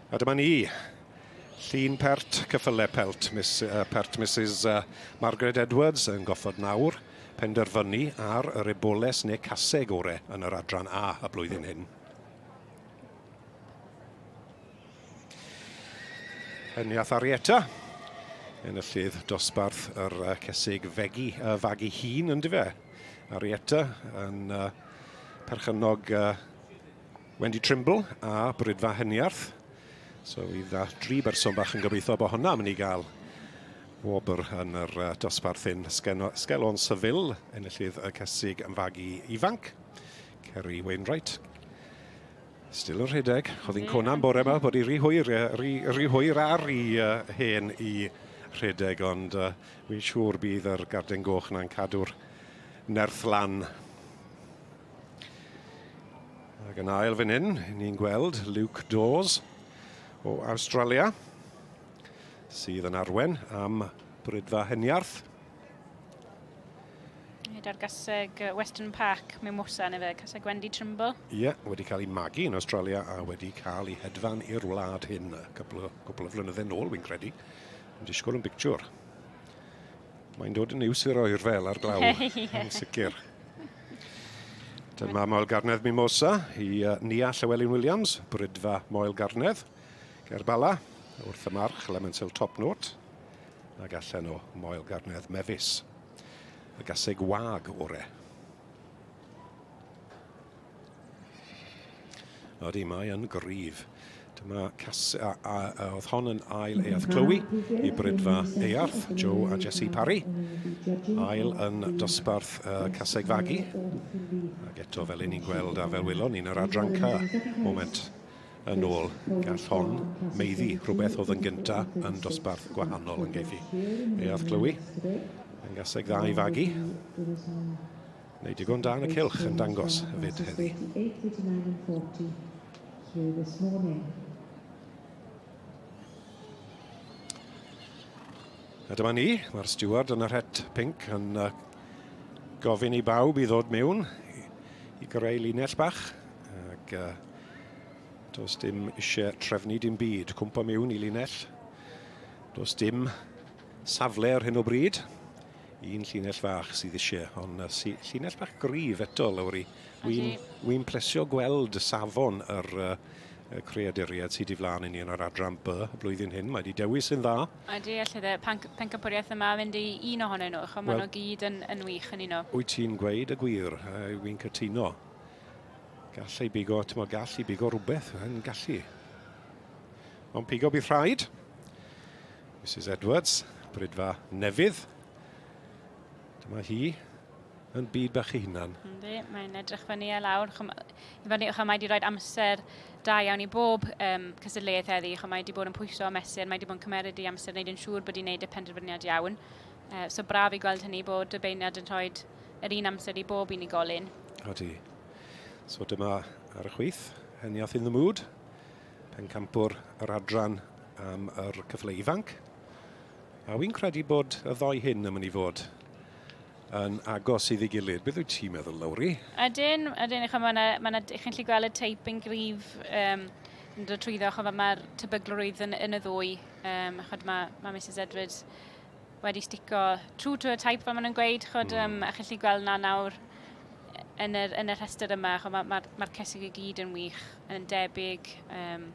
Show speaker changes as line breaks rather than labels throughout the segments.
A dyma ni. Llun pert, cyffyle pelt, Miss, uh, pert Mrs uh, Margaret Edwards yn goffod nawr penderfynu ar yr eboles neu caseg ore yn yr adran A y blwyddyn hyn. Heniath Arietta, enillydd dosbarth yr cesig fegi, uh, fagu hun yn dyfe. Arietta yn uh, perchennog uh, Wendy Trimble a Brydfa Heniarth. So fydd uh, dri berson bach yn gobeithio bod hwnna'n mynd i gael wobr yn yr uh, dosbarth hyn. Sgelon Seville, enillydd y cesig yn fagu ifanc. Kerry Wainwright. Still yn rhedeg. Oedd hi'n cwna'n bore yma bod hi rhy hwyr, rhy, rhy hwyr ar i uh, hen i rhedeg, ond uh, wy'n siŵr bydd yr garden goch na'n cadw'r nerth lan. Ac yn ail fan hyn, ni'n gweld Luke Dawes o Awstralia, sydd yn arwen am Brydfa Heniarth.
Nid ar gaseg Western Park Mimosa neu fe, caseg Wendy Trimble.
Ie, yeah, wedi cael ei magu yn Australia a wedi cael ei hedfan i'r wlad hyn cwpl o, cwpl o flynydde nôl, wy'n credu. Yn disgwyl yn bictiwr. Mae'n dod yn iws i'r oerfel a'r glaw, yn sicr. Dyma Moel Garnedd Mimosa i uh, Nia Llywelyn Williams, Brydfa Moel Garnedd, ger Bala, wrth y march Lemon Hill Top Note, ac allan o Moel Garnedd Mefus. Y gaseg wag ore. Ydy, mae yn gryf. Dyma cas, a, a, a, oedd hon yn ail Earth Chloe i Brydfa Earth, Joe a Jessie Parry. Ail yn dosbarth uh, Caseg Fagu. Ac eto, fel ni'n gweld a fel wylon ni'n yr adran C moment yn ôl, gall hon meiddi rhywbeth oedd yn gynta yn dosbarth gwahanol yn geifi. Earth Chloe yn gaseg dda i fagu. Neu digon da yn y cylch yn dangos hefyd heddi. A dyma ni, mae'r steward yn yr het pink yn uh, gofyn i bawb i ddod mewn i, i greu linell bach. Ac uh, does dim eisiau trefnu dim byd, cwmpa mewn i linell. Does dim safle ar hyn o bryd. Un llinell fach sydd eisiau, ond llinell bach gryf eto, Lowri. Wy'n wi plesio gweld safon yr uh, creaduriaid sydd wedi flaen i ni yn yr adran B y blwyddyn hyn. Mae wedi dewis yn dda.
Ydy, allai dde, pencampwriaeth yma fynd i un ohonyn nhw, chos maen nhw gyd yn, yn wych yn uno.
Wyt ti'n gweud y gwir, wy'n cytuno. Gall ei bigo, ti'n gall ei bigo rhywbeth, yn gallu. Ond pigo bydd rhaid. Mrs Edwards, Brydfa Nefydd. Dyma hi yn byd bach ei hunan.
Yndi, mae'n edrych fyny a lawr. I fyny, chwa, mae wedi rhoi amser da iawn i bob um, cystadleuaeth heddi. Chwa, mae wedi bod yn pwyso a mesur, mae wedi bod yn cymeryd ei amser wneud yn siŵr bod hi'n gwneud y penderfyniad iawn. Uh, so braf i gweld hynny bod y beirniad yn rhoi yr un amser i bob unigolyn.
Odi. So dyma ar y chwith, Heniath in the Mood. Pencampwr yr adran am yr cyfle ifanc. A wy'n credu bod y ddoi hyn yn mynd i fod yn agos iddi gilydd. Beth wyt ti'n meddwl, Lowri?
Ydyn, ydyn. Mae yna, ma yna, chi'n gallu gweld y teip yn gryf um, yn dod trwyddo, chod mae'r tebygrwydd yn, yn y ddwy. Um, chod mae, mae Mrs Edwards wedi stico true to her type, fel maen nhw'n gweud, chod, mm. um, a chi'n gallu gweld na nawr yn yr, yn y rhestr yma, chod, mae'r ma, ma, ma cesig i gyd yn wych, yn debyg. Um,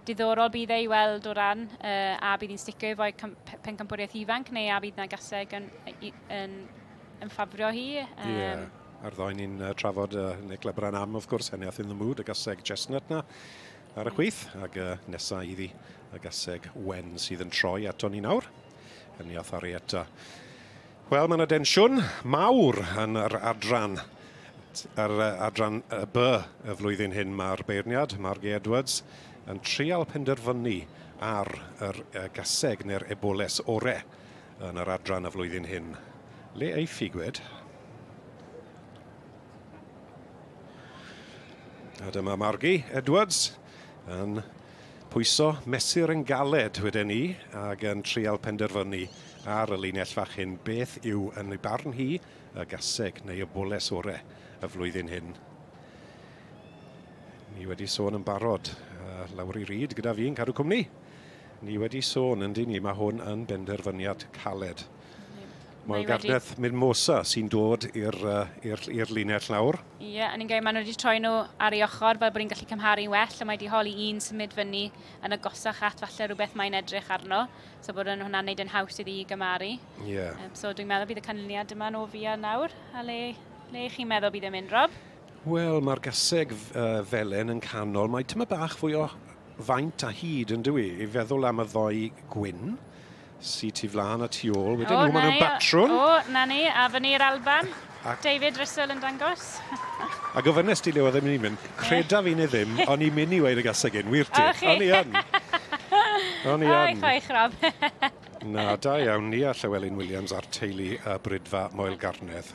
diddorol bydd ei weld o ran uh, a bydd hi'n sticio efo'i pencampwriaeth ifanc neu a bydd na gaseg yn, yn, yn ffafrio hi.
Um, yeah. A'r ddoi ni'n uh, trafod uh, Nick Lebran am, wrth gwrs, Heniath in the Mood, y gaseg Chestnut na ar y chwith, ac uh, nesa iddi y gaseg wen sydd yn troi ato ni nawr. Heniath Arietta. Wel, mae yna densiwn mawr yn yr adran, yr adran B y flwyddyn hyn. Mae'r beirniad, Margie Edwards, yn trial penderfynu ar yr gaseg neu'r eboles ore yn yr adran y flwyddyn hyn. Le eiff i gwed? A dyma Margie Edwards yn Pwyso, mesur yn galed, weden i, ac yn trial penderfynu ar y linell fach hyn beth yw yn ei barn hi y gaseg neu y boles ore y flwyddyn hyn. Ni wedi sôn yn barod, Lowri Reid gyda fi'n cadw cwmni. Ni wedi sôn yn dyn ni, mae hwn yn benderfyniad caled. Moel Garnedd Mimosa sy'n dod i'r linell nawr.
Ie, yeah, a ni'n gweud, maen nhw wedi troi nhw ar ei ochr fel bod ni'n gallu cymharu'n well, a mae wedi holi un symud fyny yn agosach at falle rhywbeth mae'n edrych arno, so bod yn hwnna'n neud yn haws iddi i gymaru.
Ie. Yeah.
So dwi'n meddwl bydd y canlyniad yma'n o fuan nawr. A le, le chi'n meddwl bydd yn mynd, Rob?
Wel, mae'r gaseg felen yn canol. Mae tyma bach fwy o faint a hyd yn dyw i, i feddwl am y ddoi gwyn sy tu flaen a tu ôl. Wedyn nhw, maen nhw'n batrwn.
O, na ni, a fyny i'r Alban. David Russell yn dangos.
A gofynnes ti le oedd e'n mynd i mynd. Creda fi neu ddim, o'n i'n mynd i weud y gaseg un, wir ti. O'n i yn. O'n i yn.
Oich, oich, Rob.
Na, da iawn, ni a Llywelyn Williams a'r teulu Brydfa Moel Garnedd.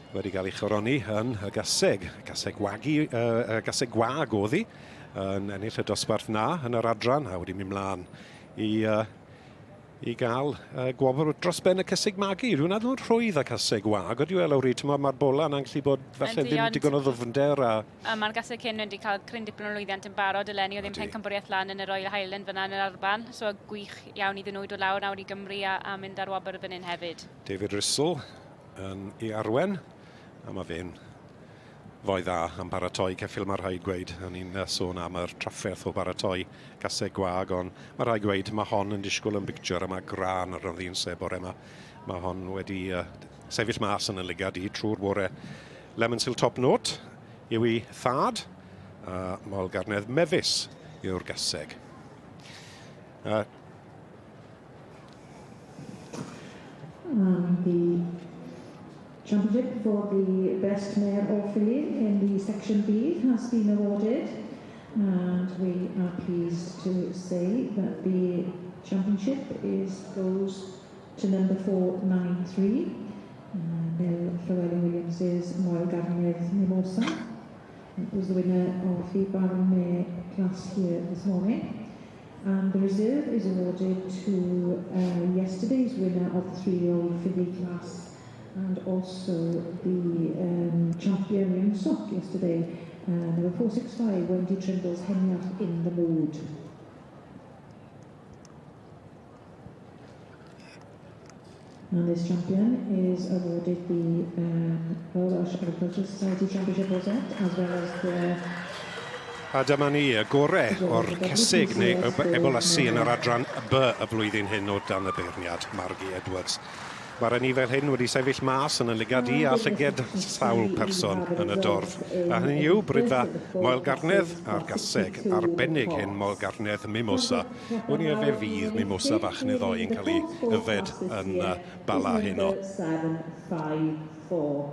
Wedi cael ei choroni yn y gaseg, gaseg wagu, gaseg gwag oedd hi, yn ennill y dosbarth na yn yr adran, a wedi mynd mlaen i, i gael gwobr dros ben y cysig magu. Rwy'n adnod nhw'n rhwydd a caseg wag, ydy e, Lowri? Ti'n mae'r bola yna'n gallu bod falle ddim digon o ddyfnder a...
A mae'r gaseg cyn wedi cael cryn dipyn o lwyddiant yn barod eleni, oedd ddim pencampwriaeth lan yn y Royal Highland fyna yn yr Alban, so gwych iawn iddyn nhw i dod lawr nawr i Gymru a, a mynd ar wobr fan hyn hefyd.
David Russell yn ei arwen, a mae fe'n foi dda am baratoi ceffyl, mae rhaid gweud. O'n i'n sôn am yr trafferth o baratoi gaseg gwag, ond mae rhaid gweud mae hon yn disgwyl yn bictiwr a mae gran ar ddyn se bore yma. Mae hon wedi sefyll mas yn y lygad i trwy'r bore. Lemon Sil Top Note yw ei thad, a Moel Garnedd Mefus yw'r gaseg.
And the championship for the best mare or filly in the section B has been awarded, and we are pleased to say that the championship is goes to number 493, Nell Llewellyn Williams's Moel Garnedd Mimosa. It was the winner of the Baron Mare class here this morning. And the reserve is awarded to yesterday's winner of the 3-year-old filly class and also the champion young sock yesterday, number 465, Wendy Trindle's Heniarth in the Mood. And this champion is awarded the Welsh Agricultural Society Championship Rosette, as well as the
A dyma ni, y gore o'r cesig neu ebolasu yn yr adran B y flwyddyn hyn o dan y beirniad, Margie Edwards. Mae'r anifail hyn wedi sefyll mas yn y lygad i a llyged sawl person yn y dorf. A hynny yw Brydfa Moel Garnedd a'r gaseg arbennig hyn Moel Garnedd Mimosa. Wn i fe fydd mimosa bach neu ddoi yn cael ei yfed yn Bala heno.
754.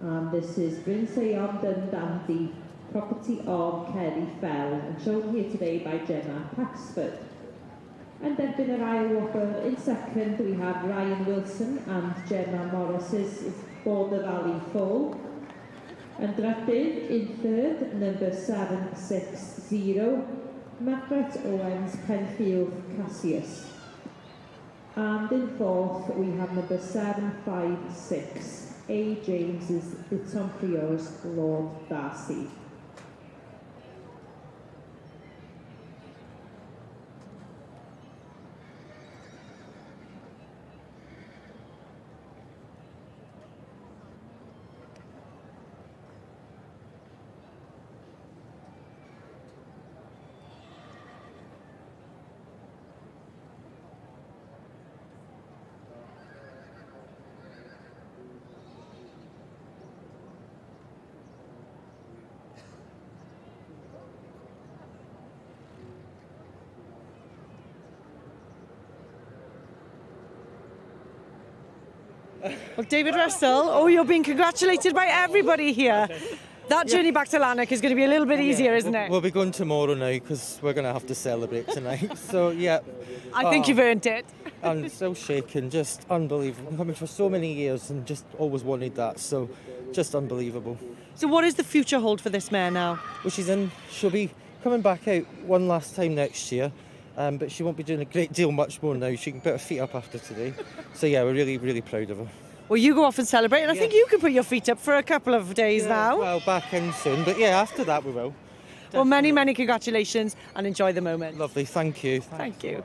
And this is Bryn Seion Dundandi, property of Kerry Fell, and shown here today by Gemma Paxford. And derbyn yr ail wobr in second we have Ryan Wilson and Gemma Morris's Border Valley Foal. And drydydd in third, number 760, Margaret Owens Penfield Cassius. And in fourth, we have number 756, A. James's Bitton Priors Lord Darcy.
Well, David Russell, oh, you're being congratulated by everybody here. That journey back to Lanark is going to be a little bit easier, isn't it?
We'll be going tomorrow now because we're going to have to celebrate tonight. So, yeah.
I think you've earned it.
I'm still shaking, just unbelievable. I'm coming for so many years and just always wanted that. So, just unbelievable.
So, what is the future hold for this mare now?
Well, she's in, she'll be coming back out one last time next year. But she won't be doing a great deal much more now. She can put her feet up after today. So yeah, we're really, really proud of her.
Well, you go off and celebrate, and I think you can put your feet up for a couple of days now.
Well, back in soon, but yeah, after that we will.
Well, many, many congratulations and enjoy the moment.
Lovely, thank you.
Thank you.